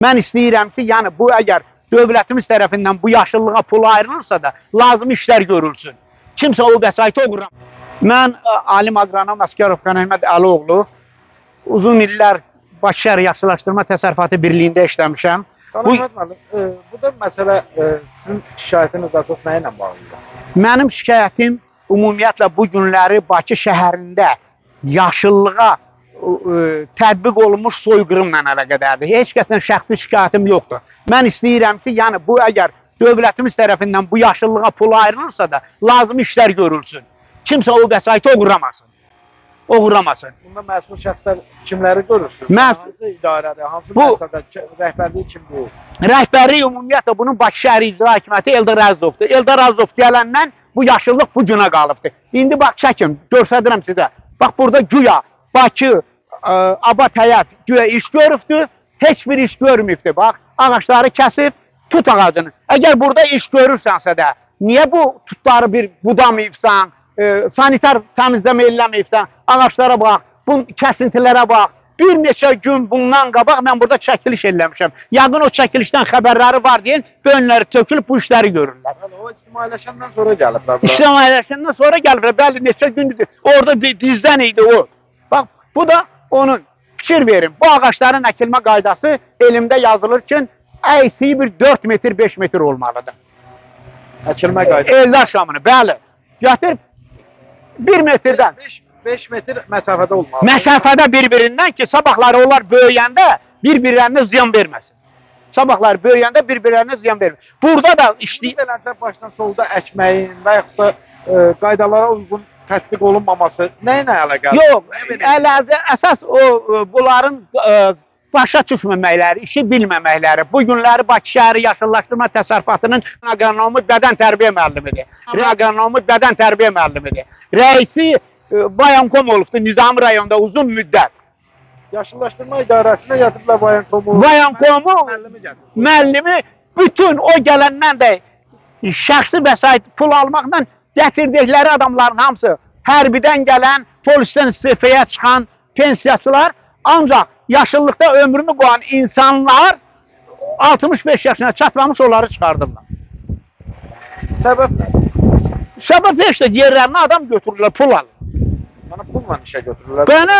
Mən istəyirəm ki, yəni bu əgər dövlətimiz tərəfindən bu yaşıllığa pul ayrılırsa da, lazımi işlər görülsün. Kimsə o vəsaiti oğurlamır. Mən alim aqronom Əsgərov Xanəhməd Əlioğlu uzun illər Bakı şəhər Yaşıllaşdırma Təsərrüfatı Birliyində işləmişəm. Bu, bu da məsələ sizin şikayətiniz daha çox nə ilə bağlıdır? Mənim şikayətim ümumiyyətlə bu günləri Bakı şəhərində yaşıllığa tətbiq olunmuş soyqırımla əlaqədardır. Heç kəsdən şəxsi şikayətim yoxdur. Mən istəyirəm ki, yəni bu əgər dövlətimiz tərəfindən bu yaşıllığa pul ayrılırsa da, lazımi işlər görülsün. Kimsə o vəsaiti oğurlamasın. Oğurlamasın. Bunda məsul şəxslər kimləri görürsünüz? Hansı idarədir, hansı müəssisədə, rəhbərliyi kimdir? Rəhbərlik ümumiyyətlə bunun Bakı şəhər İcra Hakimiyyəti Eldar Əzizovdur. Eldar Əzizov gələndən bu yaşıllıq bu günə qalıbdır. İndi bax çəkin, göstərirəm sizə. Bax burada güya Bakı Abad Həyat güya iş görübdür, heç bir iş görməyibdir. Bax, ağacları kəsib, tut ağacını. Əgər burada iş görürsənsə də, niyə bu tutları bir budamayıbsan, sanitar təmizləmə eləməyibsən, ağaclara bax, bu kəsintilərə bax. Bir neçə gün bundan qabaq mən burada çəkiliş eləmişəm. Yəqin o çəkilişdən xəbərləri var deyən, böyünləri tökülüb bu işləri görürlər. Bəli, o ictimailəşəndən sonra gəliblər bura. İctimailəşəndən sonra gəliblər. Bəli, neçə gündür. Orada dizdən idi o. Bax, bu da onun. Fikir verin, bu ağacların əkilmə qaydası elmdə yazılır ki, əysiyi bir 4 metr, 5 metr olmalıdır. Əkilmə qaydası. Eldar şamını, bəli. Gətir 1 metrdən. 5 metr məsafədə olmalıdır. Məsafədə bir-birindən ki, sabahları onlar böyüyəndə bir-birlərinə ziyan verməsin. Sabahları böyüyəndə bir-birlərinə ziyan verməsin. Burada da işləyir. Beləncə başdan solda əkməyin və yaxud da qaydalara uyğun tətbiq olunmaması nə ilə əlaqəlidir? Yox, əlaqə əsas o bunların başa düşməməkləri, işi bilməməkləri. Bu günləri Bakı şəhəri Yaşıllaşdırma Təsərrüfatının aqronomu bədən tərbiyə müəllimidir. Aqronomu bədən tərbiyə müəllimidir. Rəisi Bayankom olubdur Nizami rayonunda uzun müddət. Yaşıllaşdırma idarəsinə gətiriblər Bayankomu. Bayankomu müəllimi bütün o gələndən də şəxsi vəsait pul almaqla gətirdikləri adamların hamısı hərbidən gələn, polisdən istefaya çıxan pensiyaçılar, ancaq yaşıllıqda ömrünü qoyan insanlar 65 yaşına çatmamış onları çıxardırlar. Səbəb nədir? Səbəb heç də yerlərinə adam götürürlər, pul alır. Yəni pulla işə götürürlər. Mənə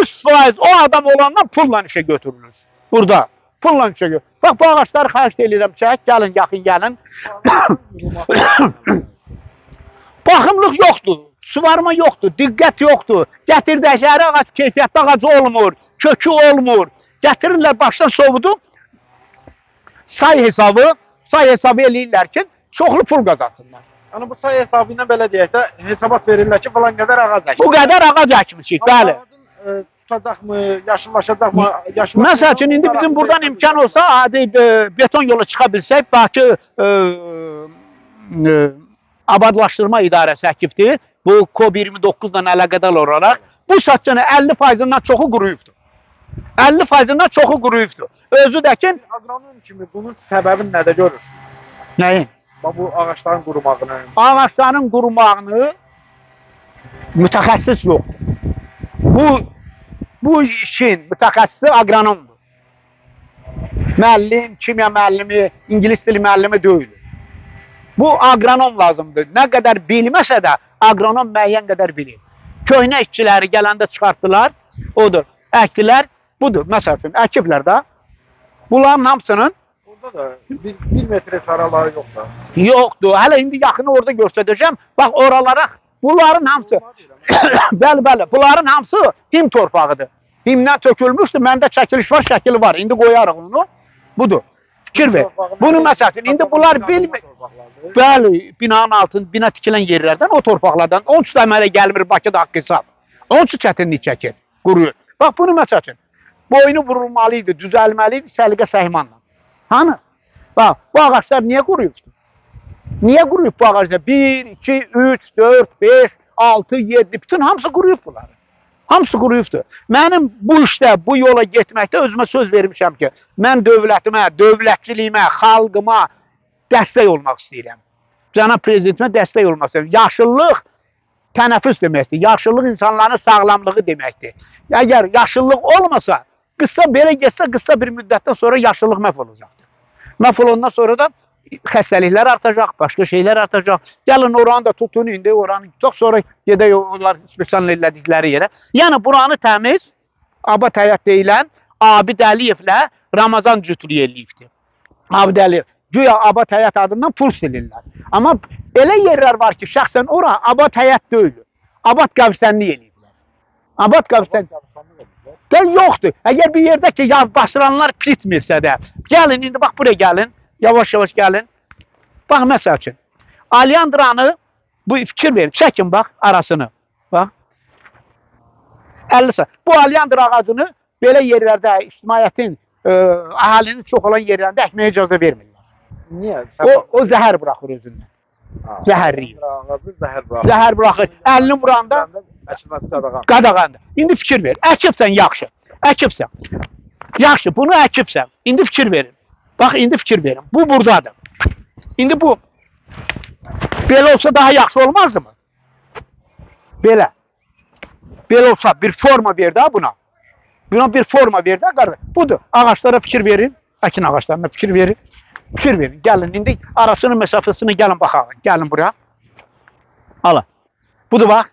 100% o adam olandan pulla işə götürülür. Burada pulla işə götürülür. Bax bu ağacları xahiş eləyirəm, çək, gəlin, yaxın gəlin. Baxımlıq yoxdur, suvarma yoxdur, diqqət yoxdur. Gətirdikləri ağac keyfiyyətli ağac olmur, kökü olmur. Gətirirlər başdan sovudu. Say hesabı eləyirlər ki, çoxlu pul qazansınlar. Yəni bu say hesabı ilə belə deyək də hesabat verirlər ki, falan qədər ağac əkmişik. Bu qədər ağac əkmişik, bəli. Tutacaqmı, yaşıllaşacaqmı? Məsəl üçün, indi bizim buradan imkan olsa, adi beton yola çıxa bilsək, Bakı Abadlaşdırma İdarəsi əkibdir. Bu COP29 ilə əlaqədar olaraq bu satçanın 50%-dən çoxu quruyubdur. 50%-dən çoxu quruyubdur. Özü də ki, aqronom kimi bunun səbəbini nədə görürsünüz? Nəyin? Bax bu ağacların qurumağını. Ağacların qurumağını mütəxəssis yoxdur. Bu işin mütəxəssisi aqronomdur. Müəllim, kimya müəllimi, ingilis dili müəllimi deyil. Bu aqronom lazımdır. Nə qədər bilməsə də aqronom müəyyən qədər bilir. Köhnə işçiləri gələndə çıxartdılar, odur. Əkdilər, budur. Məsəl üçün, əkiblər də. Bunların hamısının burada da bir metr araları yoxdur. Yoxdur. Hələ indi yaxını orada göstərəcəm. Bax oralara bunların hamısı bəli, bəli. Bunların hamısı him torpağıdır. Himdən tökülmüşdür. Məndə çəkiliş var, şəkili var. İndi qoyarıq onu. Budur. Fikir ver. Bunu məsəl üçün, indi bunlar bilmir. Bəli, binanın altında, bina tikilən yerlərdən, o torpaqlardan. Onun üçün də əmələ gəlmir Bakıda haqq hesab. Onun üçün çətinlik çəkir, quruyur. Bax, bunu məsəl üçün, boynu vurulmalı idi, düzəlməli idi səliqə səhmanla. Hanı? Bax, bu ağaclar niyə quruyubdur? Niyə quruyub bu ağaclar? 1, 2, 3, 4, 5, 6, 7, bütün hamısı quruyub bunları. Hamısı quruyubdur. Mənim bu işdə, bu yola getməkdə özümə söz vermişəm ki, mən dövlətimə, dövlətçiliyimə, xalqıma dəstək olmaq istəyirəm. Cənab prezidentimə dəstək olmaq istəyirəm. Yaşıllıq tənəffüs deməkdir. Yaşıllıq insanların sağlamlığı deməkdir. Əgər yaşıllıq olmasa, Qısa belə getsə, qısa bir müddətdən sonra yaşıllıq məhv olacaqdır. Məhv olandan sonra da xəstəliklər artacaq, başqa şeylər artacaq. Gəlin oranı da tutun, indi oranı tutaq, sonra gedək onlar spesial elədikləri yerə. Yəni buranı təmiz, Abad Həyat deyilən Abid Əliyevlə Ramazan cütlüyü eləyibdir. Abid Əliyev. Güya Abad Həyat adından pul silirlər. Amma elə yerlər var ki, şəxsən ora Abad Həyat deyil. Abad qəbirstanlığı eləyiblər. Abad qəbirstanlığı də yoxdur. Əgər bir yerdə ki, ya basıranlar bitmirsə də, gəlin indi bax buraya gəlin, yavaş-yavaş gəlin. Bax məsəl üçün, Aliandranı bu fikir verin, çəkin bax arasını. Bax. 50 sent. Bu Aliandra ağacını belə yerlərdə ictimaiyyətin, əhalinin çox olan yerlərində əkməyə icazə vermirlər. Niyə? O zəhər buraxır özündən. Zəhərliyir. Ağacı zəhər buraxır. Zəhər buraxır. Əlini vuranda əkilməsi qadağan. qadağandır. İndi fikir ver. Əkibsən yaxşı. Əkibsən. Yaxşı, bunu əkibsən. İndi fikir verin. Bax, indi fikir verin. Bu buradadır. İndi bu belə olsa daha yaxşı olmazdı mı? Belə. Belə olsa bir forma ver də buna. Buna bir forma ver də qardaş. Budur. Ağaclara fikir verin. Əkin ağaclarına fikir verin. Fikir verin. Gəlin indi arasının məsafəsini gəlin baxaq. Gəlin bura. Ala. Budur bax.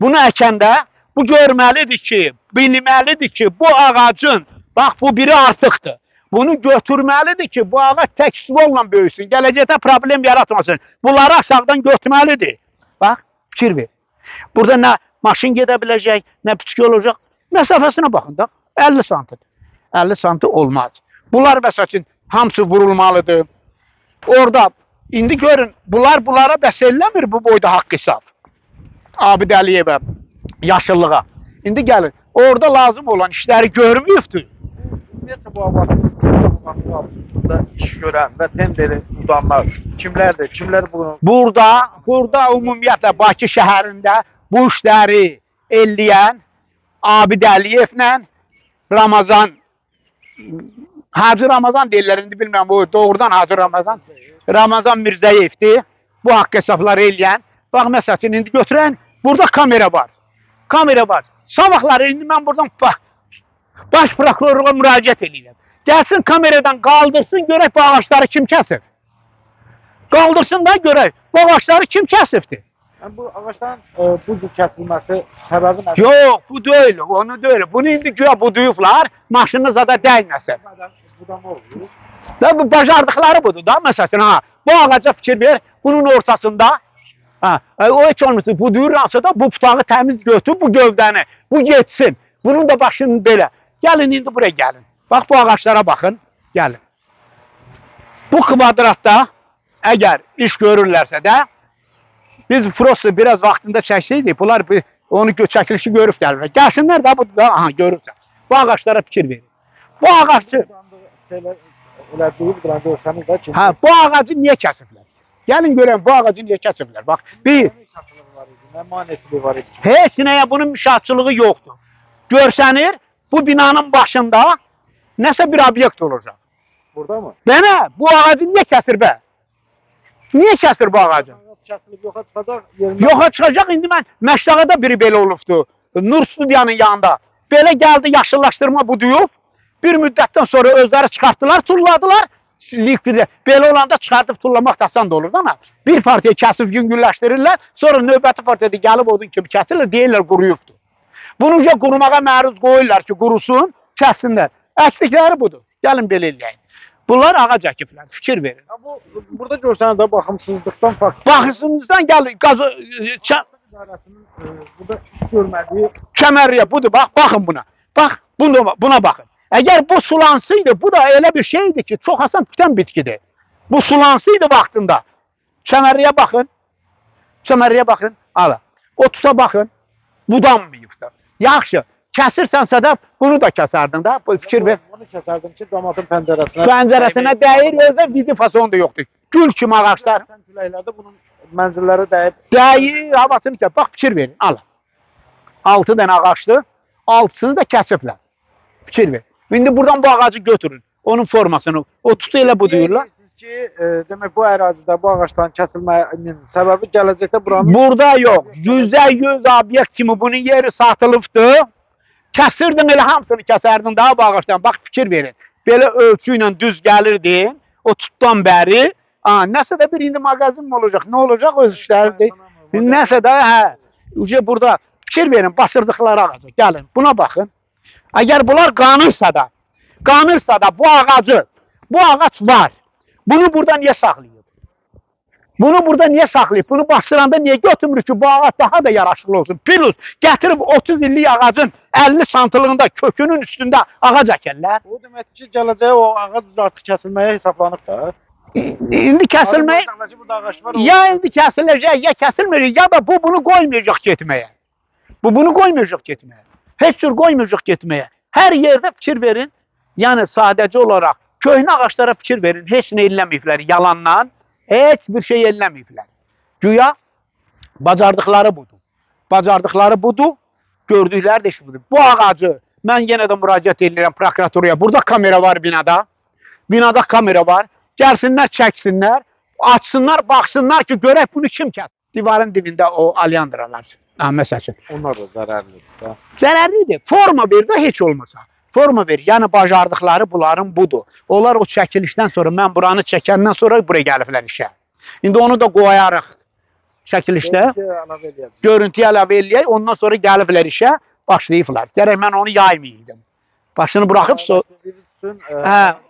Bunu əkəndə bu görməlidir ki, bilməlidir ki, bu ağacın, bax bu biri artıqdır. Bunu götürməlidir ki, bu ağac tək stvolla böyüsün, gələcəkdə problem yaratmasın. Bunları aşağıdan götürməlidir. Bax, fikir ver. Burada nə maşın gedə biləcək, nə bitki olacaq. Məsafəsinə baxın da, 50 santidir. 50 santi olmaz. Bunlar məsəl üçün hamısı vurulmalıdır. Orada indi görün, bunlar bunlara bəs eləmir bu boyda haqq hesab. Abid Əliyevə, yaşıllığa. İndi gəlin, orada lazım olan işləri görməyibdir. Ümumiyyətcə bu abadlıq altında iş görən və tenderi udanlar kimlərdir? Kimlər bunu Burada ümumiyyətlə Bakı şəhərində bu işləri eləyən Abid Əliyevlə Ramazan, Hacı Ramazan deyirlər, indi bilmirəm bu doğrudan Hacı Ramazan. Ramazan Mirzəyevdir. Bu haqq hesabları eləyən. Bax məsəl üçün indi götürən burada kamera var. Kamera var. Sabahları indi mən buradan bax baş prokurorluğa müraciət eləyirəm. Gəlsin kameradan qaldırsın görək bu ağacları kim kəsir. Qaldırsın da görək bu ağacları kim kəsibdir. Yəni bu ağacların bu cür kəsilməsi səbəbi nədir? Yox, bu deyil, onu deyil. Bunu indi güya buduyublar, maşını zada dəyməsin. Budama olur. Da bu bacardıqları budur da məsəl üçün ha. Bu ağaca fikir ver, bunun ortasında ha, o heç olmasa buduyurlarsa da bu butağı təmiz götür, bu gövdəni, bu getsin. Bunun da başını belə. Gəlin indi buraya gəlin. Bax bu ağaclara baxın. Gəlin. Bu kvadratda əgər iş görürlərsə də biz prosta biraz vaxtında çəksəydik, bunlar onu çəkilişi görüb gəlirlər. Gəlsinlər də bu da aha görürsən. Bu ağaclara fikir verin. Bu ağacı Şeylər elə duyub duran görsəniz də ki. Hə, bu ağacı niyə kəsiblər? Gəlin görən bu ağacı niyə kəsiblər? Bax, bir, Nə satılığı var idi, nə maneçiliyi var idi. heç nəyə bunun müşahidatçılığı yoxdur. Görsənir, bu binanın başında nəsə bir obyekt olacaq. Burada mı? Mənə bu ağacı niyə kəsir bə? Niyə kəsir bu ağacı? Ağac kəsilib yoxa çıxacaq, yerindən Yoxa çıxacaq, indi mən Məşdağada biri belə olubdu. Nur studiyanın yanında. Belə gəldi yaşıllaşdırma buduyub. Bir müddətdən sonra özləri çıxartdılar, tulladılar. Likvidə. Belə olanda çıxardıb tullamaq da asan da olur da ana. Bir partiya kəsib yüngülləşdirirlər, sonra növbəti partiyada gəlib odun kimi kəsirlər, deyirlər quruyubdur. Bunu uca qurumağa məruz qoyurlar ki, qurusun, kəssinlər. Əkdikləri budur. Gəlin belə eləyək. Bunlar ağac əkiblər, fikir verin. Ya bu burada görsənir də baxımsızlıqdan fakt. Baxışınızdan gəlir, qaz, İdarəsinin burada iş görmədiyi kəmərliyə budur, bax, baxın buna. Bax, buna baxın. Əgər bu sulansıydı, bu da elə bir şeydir ki, çox asan bitən bitkidir. Bu sulansıydı vaxtında. Kəmərliyə baxın. Kəmərliyə baxın. Ala. O tuta baxın. Budanmayıbdır. Yaxşı. Kəsirsənsə də bunu da kəsərdin də. Bu fikir ver. Bunu kəsərdim ki, camaatın pəncərəsinə Pəncərəsinə dəyir, özdə vidi fason da yoxdur. Gül kimi ağaclar. Sən küləklərdə bunun mənzillərə dəyib Dəyir, havasını kəs. Bax, fikir verin. Ala. 6 dənə ağacdır. 6-sını da kəsiblər. Fikir ver. İndi buradan bu ağacı götürün. Onun formasını. O tutu elə buduyurlar. Deyirsiniz ki, demək bu ərazidə bu ağacların kəsilməyinin səbəbi gələcəkdə buranın Burada yox. 100-ə 100 obyekt kimi bunun yeri satılıbdır. Kəsirdin elə hamısını kəsərdin daha bu ağacdan. Bax fikir verin. Belə ölçü ilə düz gəlirdin. O tutdan bəri. Nəsə də bir indi mağazin mi olacaq? Nə olacaq öz işləridir. Nəsə də hə. Uca burada fikir verin basırdıqları ağaca. Gəlin buna baxın. Əgər bunlar qanırsa da, bu ağacı, bu ağac var. Bunu burada niyə saxlayıb? Bunu burada niyə saxlayıb? Bunu basdıranda niyə götürmür ki, bu ağac daha da yaraşıqlı olsun? Plus, gətirib 30 illik ağacın 50 santılığında kökünün üstündə ağac əkərlər. O demək ki, gələcəyə o ağac artıq kəsilməyə hesablanıb da. İndi kəsilmək, ya indi kəsiləcək, ya kəsilməyəcək, ya da bu bunu qoymayacaq getməyə. Bu bunu qoymayacaq getməyə. Heç cür qoymayacaq getməyə. Hər yerdə fikir verin. Yəni sadəcə olaraq köhnə ağaclara fikir verin. Heç nə eləməyiblər yalandan. Heç bir şey eləməyiblər. Güya bacardıqları budur. Bacardıqları budur. Gördükləri də iş budur. Bu ağacı mən yenə də müraciət edirəm prokuraturaya. Burada kamera var binada. Binada kamera var. Gəlsinlər, çəksinlər, açsınlar, baxsınlar ki, görək bunu kim kəsdi. Divarın dibində o alyandralar. Məsəl üçün. Onlar da zərərlidir. Da. Zərərlidir. Forma ver də heç olmasa. Forma ver. Yəni bacardıqları bunların budur. Onlar o çəkilişdən sonra, mən buranı çəkəndən sonra buraya gəliblər işə. İndi onu da qoyarıq çəkilişdə. Görüntüyə əlavə eləyək. Ondan sonra gəliblər işə, başlayıblar. Gərək mən onu yaymayaydım. Başını buraxıb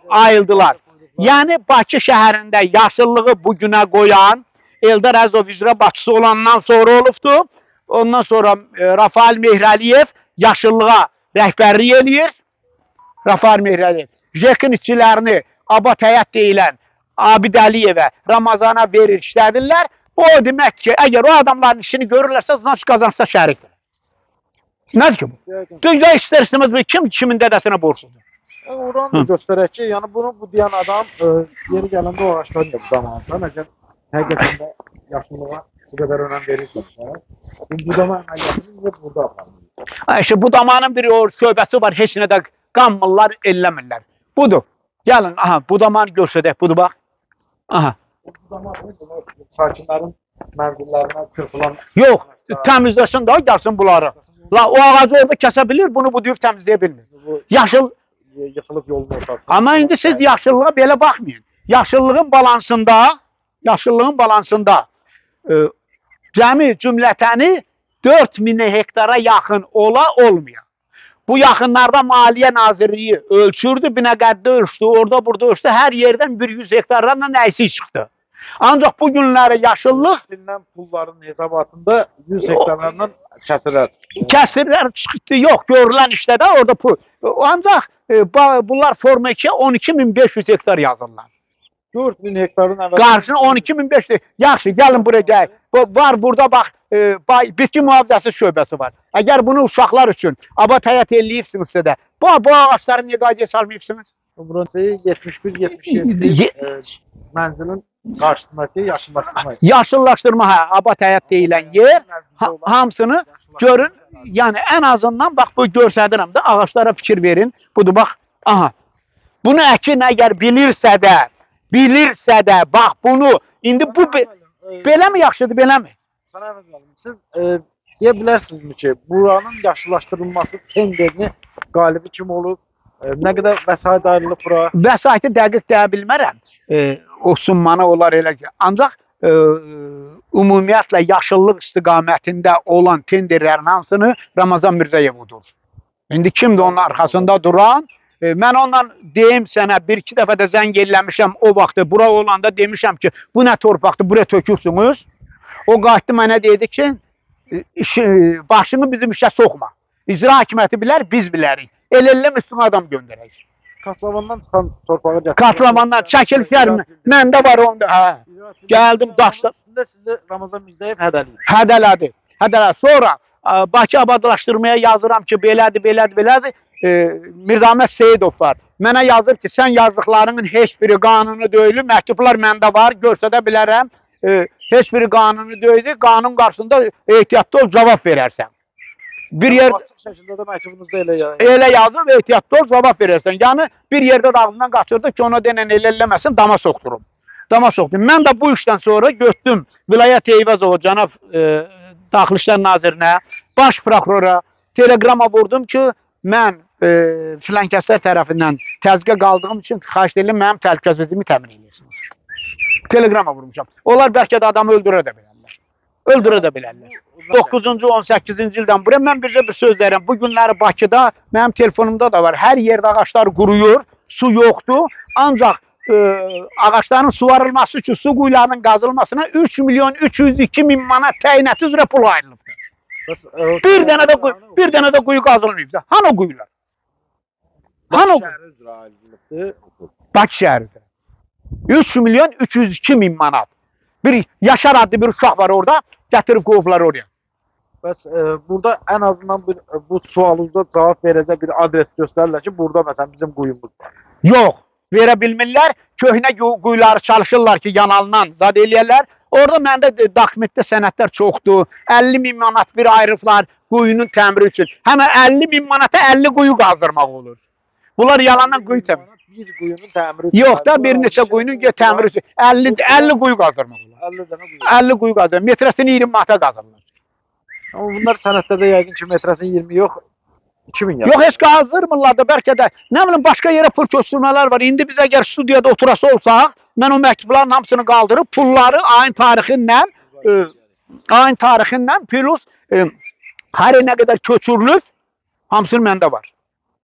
ayıldılar. Yəni Bakı şəhərində yaşıllığı bu günə qoyan Eldar Əzizov icra başçısı olandan sonra olubdur. Ondan sonra Rafael Mehrəliyev yaşıllığa rəhbərlik eləyir. Rafael Mehrəliyev JEK-in işçilərini Abat Həyat deyilən Abid Əliyevə, Ramazana verir, işlədirlər. O demək ki, əgər o adamların işini görürlərsə, qazancda şərikdir. Nədir ki bu? Dünya istər istəməz kim kimin dədəsinə borcludur. Oranı da göstərək ki, yəni bunu bu deyən adam yeri gələndə o ağacları da budamalısan. Əgər həqiqətən də yaşıllığa bu qədər önəm verirsənsə, bu budama əməliyyatını niyə burada aparmıyor? İşte budamanın bir o şöbəsi var, heç nə də qanmırlar, elləmirlər. Budur. Gəlin, aha, budamanı göstərək, budur bax. Aha. Bu budama sakinlərin mənzillərinə çırpılan... Yox, təmizləsin də, gəlsin bunları. La, o ağacı orada kəsə bilir, bunu bu düyüb təmizləyə bilmir. Yaşıl... Yıxılıb yolun ortasında. Amma indi siz yaşıllığa belə baxmayın. Yaşıllığın balansında, cəmi cümlətəni 4000 hektara yaxın ola olmaya. Bu yaxınlarda Maliyyə Nazirliyi ölçürdü, Binəqəddə ölçdü, orada burada ölçdü, hər yerdən bir 100 hektarlarla əksik çıxdı. Ancaq bu günləri yaşıllıq... İstənilən pulların hesabatında 100 hektarlarla kəsirlər çıxdı. Kəsirlər çıxdı, yox, görülən işdə də orada pul. Ancaq bunlar Forma 2-yə 12.500 hektar yazırlar. 4000 hektarın əvəzinə... Qarşına 12.500. Yaxşı, gəlin buraya gəlin. Var burada bax, bitki mühafizəsi şöbəsi var. Əgər bunu uşaqlar üçün abat həyat eləyibsinizsə də, bu ağacları niyə qaydaya salmayıbsınız? Burası 71-77 mənzilin qarşısındakı yaşıllaşdırma. Yaşıllaşdırma, hə, abat həyat deyilən yer, hamısını görün. Yəni ən azından bax bu göstərirəm də, ağaclara fikir verin. Budur bax, aha. Bunu əkin əgər bilirsə də, bax bunu, indi bu beləmi yaxşıdır, beləmi? Sana əvəz müəllim, siz deyə bilərsinizmi ki, buranın yaşıllaşdırılması tenderini qalibi kim olub? Nə qədər vəsait ayrılıb bura? Vəsaiti dəqiq deyə bilmərəm. O summanı olar elə ki. Ancaq ümumiyyətlə yaşıllıq istiqamətində olan tenderlərin hamısını Ramazan Mirzəyev udur. İndi kimdir onun arxasında duran? Mən ondan deyim sənə, bir-iki dəfə də zəng eləmişəm o vaxtı, bura olanda demişəm ki, bu nə torpaqdır, buraya tökürsünüz. O qayıtdı mənə dedi ki, başını bizim işə soxma. İcra hakimiyyəti bilər, biz bilərik. Elə eləm üstünə adam göndərək. Katlavandan çıxan torpağı gətirir. Katlavandan çəkilişlər məndə var onda. Hə. Gəldim daşla. Üstündə sizi Ramazan Mirzəyev hədələyir. Hədələdi. Hədələdi. Sonra Bakı abadlaşdırmaya yazıram ki, belədir, belədir, belədir. Mirzəmət Seyidov var. Mənə yazır ki, sən yazdıqlarının heç biri qanuni deyil, məktublar məndə var, göstərə bilərəm. Heç biri qanuni deyil, qanun qarşısında ehtiyatlı ol, cavab verərsən. Bir yer açıq şəkildə də məktubunuzda elə yazır. Elə yazır, ehtiyatlı ol, cavab verərsən. Yəni bir yerdə də ağzından qaçırdı ki, ona denən elə eləməsin, dama soxdurum. Dama soxdum. Mən də bu işdən sonra götürdüm Vilayət Eyvazova cənab Daxili İşlər Nazirinə, baş prokurora teleqrama vurdum ki, Mən filan kəslər tərəfindən təzyiqə qaldığım üçün xahiş edirəm mənim təhlükəsizliyimi təmin eləyəsiniz. Telegrama vurmuşam. Onlar bəlkə də adamı öldürə də bilərlər. Öldürə də bilərlər. 9-cu, 18-ci ildən buraya mən bircə bir söz deyirəm. Bu günləri Bakıda mənim telefonumda da var. Hər yerdə ağaclar quruyur, su yoxdur. Ancaq ağacların suvarılması üçün su quyularının qazılmasına 3 milyon 302 min manat təyinatı üzrə pul ayrılıbdır. Bəs, Bir dənə də quyu, bir dənə də quyu qazılmayıb. Hanı o quyular? Hanı o quyu? Şəhəri üzrə ayrılıbdır. Bakı şəhəri üzrə. 3 milyon 302 min manat. Bir Yaşar adlı bir uşaq var orada, gətirib qoyublar oraya. Bəs burada ən azından bir bu sualınıza cavab verəcək bir adres göstərirlər ki, burada məsələn bizim quyumuz var. Yox, verə bilmirlər. Köhnə quyuları çalışırlar ki, yanalından zad eləyərlər. Orada məndə dokumentdə sənədlər çoxdur. 50 min manat bir ayırıblar quyunun təmiri üçün. Həmə 50 min manata 50 quyu qazdırmaq olur. Bunlar yalandan quyu təmir. Bir quyunun təmiri üçün. Yox da bir neçə quyunun təmiri üçün 50 quyu qazdırmaq olar. 50 dənə quyu. 50 quyu qazdırmaq. Metrəsini 20 manata qazırlar. Amma bunlar sənəddə də yəqin ki, metrəsini 20 yox, 2000 yazır. Yox, heç qazdırmırlar da bəlkə də nə bilim başqa yerə pul köçürmələr var. İndi biz əgər studiyada oturası olsaq, mən o məktubların hamısını qaldırıb pulları ayın tarixi ilə ayın tarixi ilə plus hara nə qədər köçürülür, hamısını məndə var.